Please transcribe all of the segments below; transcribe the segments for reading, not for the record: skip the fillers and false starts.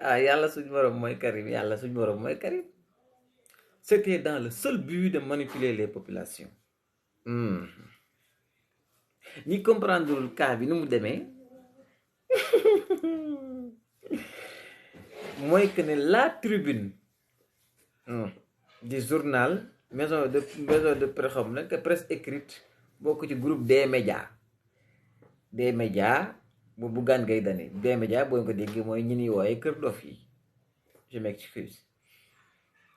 ah yàlla suñ morom mooy Karim, yàlla suñ morom mooy Karim. C'était dans le seul but de manipuler les populations. ñi comprendrewul cas bi ni mu demee mooy que ne la tribune du journal maison de presse xam na que presse écrite bokk ci groupe des médias bu Bougane Gueye Dany des médias boo ko déggee mooy ñi ñuy wooye kër dof yi, je m'excuse,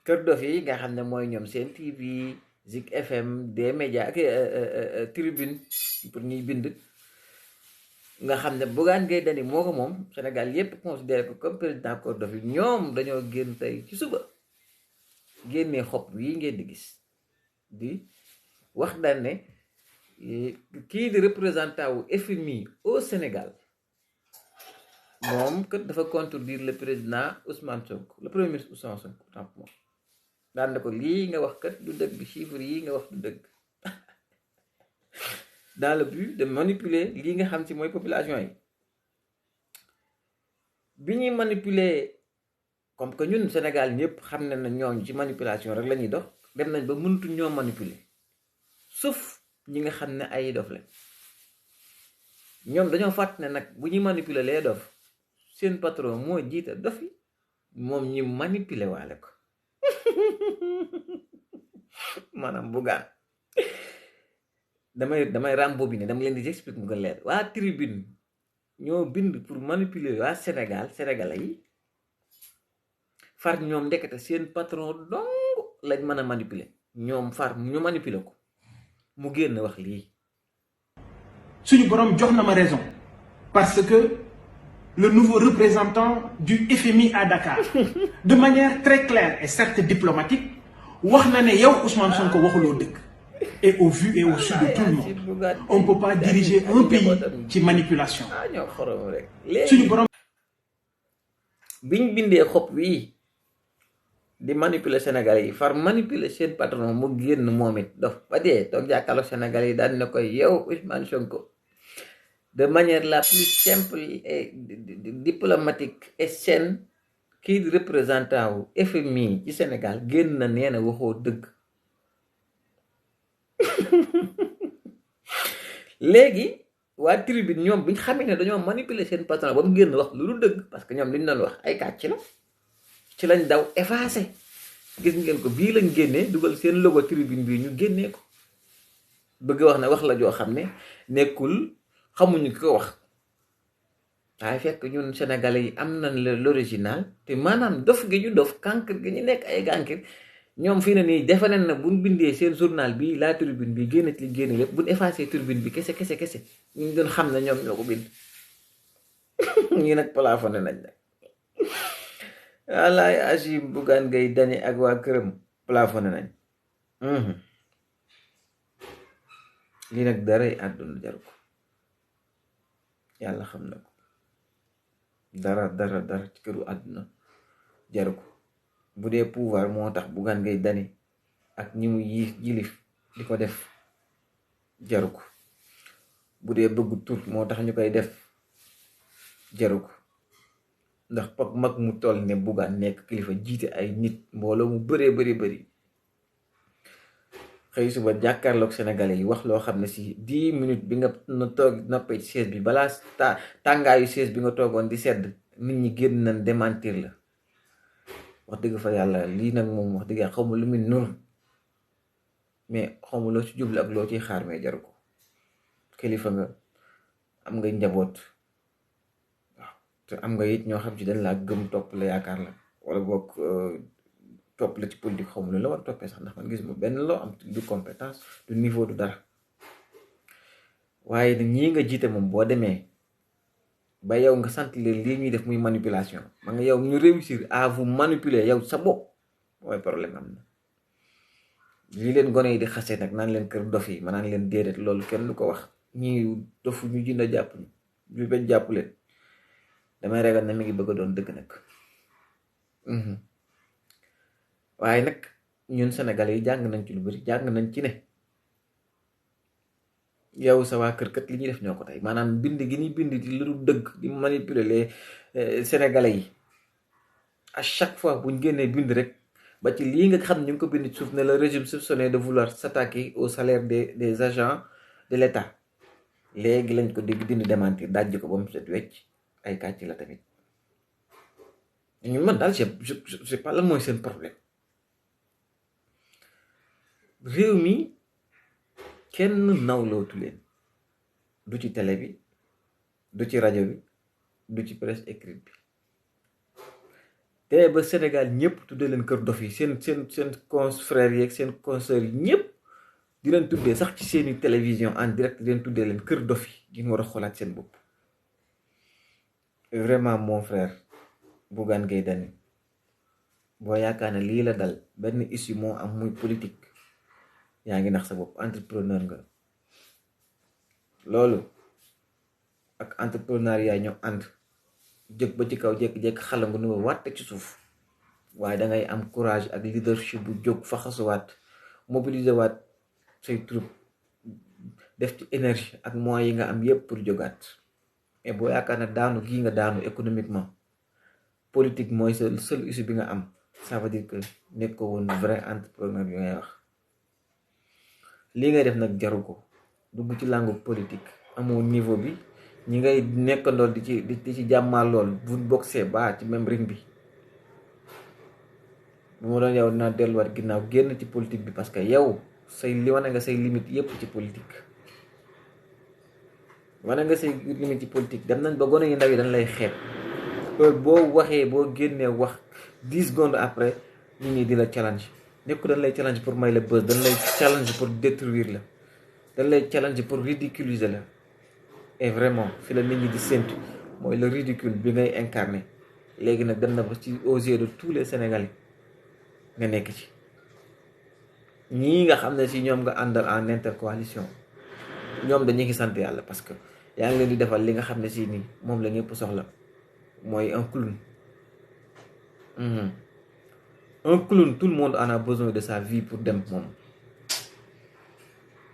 kër dof yi nga xam ne mooy ñoom Sen TV, Zik FM, des médias ak tribune pour ñuy bind, nga xam ne Bougane Gueye Dany moo ko moom. Sénégal yépp considéré ko comme président kër dof yi. ñoom dañoo génn tey ci suba génnee xob yi ngeen di gis di wax daal ne kii di représentant wu FMI au Sénégal moom kat dafa contredire le président Ousmane Sonko, le premier ministre Ousmane Sonko tant moom daan na ko lii nga wax kat du dëgg, chiffres yi nga wax du dëgg dans le but de manipuler lii nga xam ci mooy population yi. bi ñuy manipuler comme que ñun Sénégal ñëpp xam ne na ñooñu ci manipulation rek la ñuy dox, dem nañ ba mënutu ñoo manipuler sauf ñi nga xam ne ay dof la. ñoom dañoo fàtt ne nag bu ñuy manipuler les dof, seen patron moo jiite dof yi, moom ñi manipuler waale ko maanaam Bougane damay rembobiner, dama leen di expliquer mu gën leer. waa tribune ñoo bind pour manipuler waa sénégalais yi, far ñoom ndekete seen patron dong lañ mën a manipuler, ñoom far ñu manipuler ko mu génn wax lii. suñu borom jox na ma raison parce que le nouveau représentant du FMI à Dakar de manière très claire et certes diplomatique wax na ne yow Ousmane Sonko waxuloo dëgg. Et au vu et au su de tout le monde, on ne peut pas diriger un pays ci manipulation. suñu borom biñ bindee xob wii di manipuler Sénégalais yi, far manipuler seen patron mu génn moom it dof ba dee toog jàkkaarloo Sénégalais yi daan na koy yow Ousmane Sonko de manière la plus simple et diplomatique et saine, kii di représentant wu FMI ci Sénégal génn na nee na waxoo dëgg. léegi waa tribune ñoom biñ xamee ne dañoo manipuler seen patron ba mu génn wax lu dëgg, parce que ñoom liñ doon wax ay kàcc la, ci lañ daw effacé. gis ngeen ko bii lañ génnee dugal seen logo tribune bii ñu génnee ko, bëgg wax ne wax la joo xam ne nekkul, xamuñu ki ko wax. waaye fekk ñun sénégalais yi am nañ l'original, te maanaam dof gi ñu dof, kànkir gi ñu nekk ay gànkir. ñoom fii ne nii defe nañ na buñ bindee seen journal bi la tribune bi génn ci génn lépp, buñ effacé tribune bi kese ñu ngi doon xam ne ñoom ñoo ko bind. ñi nag plafonné nañ nag wallaay Agim Bougane Gueye Dany ak waa këram plafonné nañ. lii nag daray àdduna jaru ko, yàlla xam na ko. dara ci këru àdduna jaru ko. bu dee pouvoir moo tax Bougane Gueye Dany ak ñi mu yilif di ko def, jaru ko. bu dee bëggu tur moo tax ñu koy def, jaru ko. ndax pak mag mu toll ne Bougane nekk kilifa jiite ay nit, mbooloo mu bëree bëri xëy suba jàkkaarloog sénégalais yi wax loo xam ne si 10 minutes bi nga toog noppee ci chaise bi, balaa tàngaayu chaise bi nga toogoon di sedd, nit ñi génn nañ démentir la. wax dëgg fa yàlla lii nag moom wax dëgg yàlla xawma lu muy nur, mais xawma loo ci jublu ak loo ciy xaar, mais jaru ko. kilifa nga, am nga njaboot, waaw, te am nga it ñoo xam ci dañ laa gëm, topp la, yaakaar la, wala boog topp la ci politique. xawma lu la war toppee sax, ndax man gis ma benn loo am du compétence, du niveau, du dara. waaye nag ñii nga jiite moom boo demee ba yow nga sant leen lii ñuy def muy manipulation, ma nga yow ñu réussir à vous manipuler yow sa bopp, mooy problème am na. lii leen gone yi di xasee nag naan leen kër dof yi, ma naan leen déedéet, loolu kenn du ko wax. ñii dofu ñu jinda jàpp ñu bañ jàpp leen, damay ragal na mi ngi bëgg a doon dëgg nag. waaye nag ñun Sénégalais yi jàng nañ ci lu bari, jàng nañ ci ne yow sa waa kër kat li ñuy def ñoo ko tey, maanaam bind gi ñuy bind di lu dëgg, di manipuler les sénégalais yi, à chaque fois buñ génnee bind rek ba ci lii nga xam ne ñu ngi ko bind ci suuf ne le régime soupçonné de vouloir s'attaquer au salaire des agents de l'État léegi lañ ko dégg dindi démentir dajji ko ba mu set wecc ay kàcc la tamit ñu man daal je sais pas lan mooy seen problème réew mi kenn nawlootu leen du ci télé bi du ci rajo bi du ci presse écrite bi te ba Sénégal ñëpp tuddee leen kër dof yi seen confrères yeeg seen consoeurs yi ñëpp di leen tuddee sax ci seeni télévision en direct di leen tuddee leen kër dof yi di war a xoolaat seen bopp vraiment mon frère Bougane Gueye Dany boo yaakaar ne lii la dal benn issue moo am muy politique yaa ngi nax sa bopp entrepreneur nga loolu ak entrepreneuriat ñoo ànd jóg ba ci kaw jékki-jékki xala nga nu waat ci suuf waaye dangay am courage ak leadership bu jóg faxasuwaat mobiliser waat say troupe def ci énergie ak moyens yi nga am yépp pour jógaat mais boo yaakaar ne daanu gii nga daanu économiquement politique mooy sa seul issue bi nga am ça veut dire que nekk ko woon vrai entrepreneur bi ngay wax lii ngay def nag jaru ko dugg ci langue politique amoo niveau bi ñi ngay nekkandool di ci jàmmaa lool bu boxee ba ci même ring bi bu ma doon yow dinaa delluwaat ginnaaw génn ci politique bi parce que yow li wane nga say limite yépp ci politique wane nga say limite ci politique dem nañ ba gone yu ndaw yi dañ lay xeeb heure boo waxee boo génnee wax 10 secondes après nit ñi di la challenge nekku dañ lay challenge pour may la buzz dañ lay challenge pour détruire la dañ lay challenge pour ridiculiser la et vraiment fi la nit ñi di séntu mooy le ridicule bi ngay incarné léegi nag dem na ba ci aux yeux de tous les Sénégalais nga nekk ci ñii nga xam ne si ñoom nga àndal en intercoalition ñoom dañu ngi sant yàlla parce que yaa ngi leen di defal li nga xam ne si nii moom la ñëpp soxla mooy un clown. Un clown tout le monde en a besoin de sa vie pour dem moom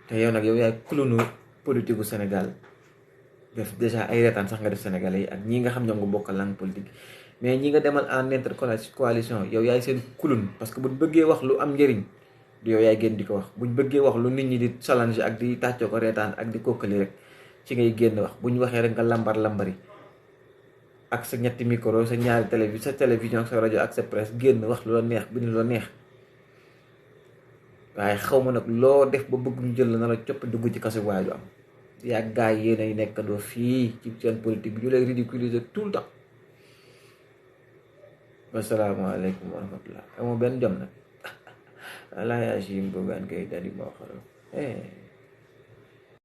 te yow nag yow yaay clownu politique gu Sénégal def déjà ay reetaan sax nga def Sénégalais yi ak ñi nga xam ñoom nga bokkal langue politique mais ñi nga demal en intercoalition yow yaay seen clown parce que buñ bëggee wax lu am njëriñ du yow yaay génn di ko wax buñ bëggee wax lu nit ñi di challenge ak di tàccoo ko reetaan ak di kokkali rek ci ngay génn wax buñ waxee rek nga lambari ak sa ñetti micro sa ñaari télévision ak sa rajo ak sa presse génn wax lu la neex bind lu la neex waaye xaw ma nag loo def ba bëgg ñu jël la na la copp dugg ci kaso waaye du am yaa gaay yéenay nekkandoo fii ci seen politique bi ñu lay ridiculiser tout le temps. Asalaamaaleykum wa rahmatullah amoo benn jom nag walla yaa si Bougane Gueye Dany moo xaram